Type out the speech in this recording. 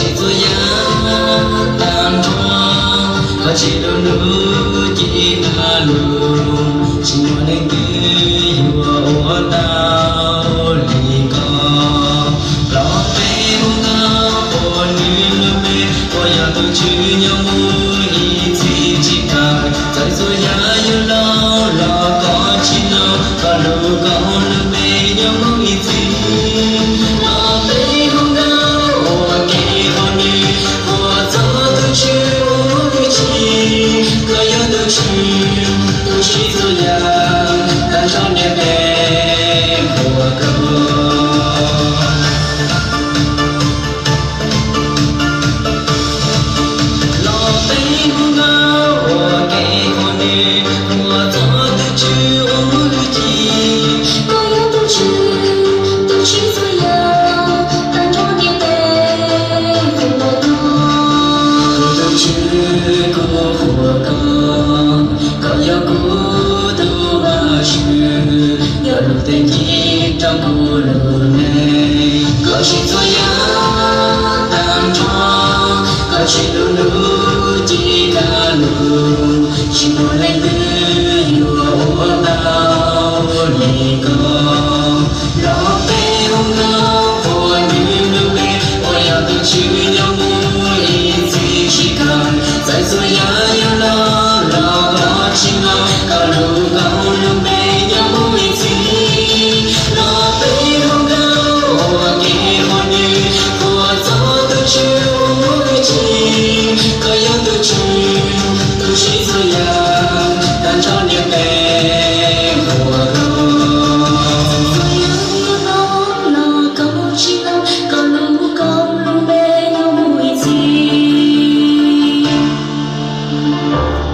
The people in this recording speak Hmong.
Txhua yam tag nrho, koj tsis rau nub ces dag lug, tsis muaj leej twg yuav ua tau li koj. Los peb hu nkauj quas nws lub npe, puas yog tus Tswv nyob mus ib txhis tsis kawg. Txawm txhua yam yuav laus los koj tsis laus, koj lub koj lub npe nyob mus ib txhis. Los peb hu nkauj ua ke qhov nws, puas txog tus Tswv ua lub tsi, koj yog tus Tswv, tus tsim txhua yam, tag nrho ntiaj teb qhuas koj. Los peb hu nkauj ua ke qhov nws, puas txog tus Tswv ua lub tsi, koj yog tus Tswv, tus tsim txhua yam, tag nrho ntiaj teb qhuas koj. Tus Tswv kuj qhuas koj.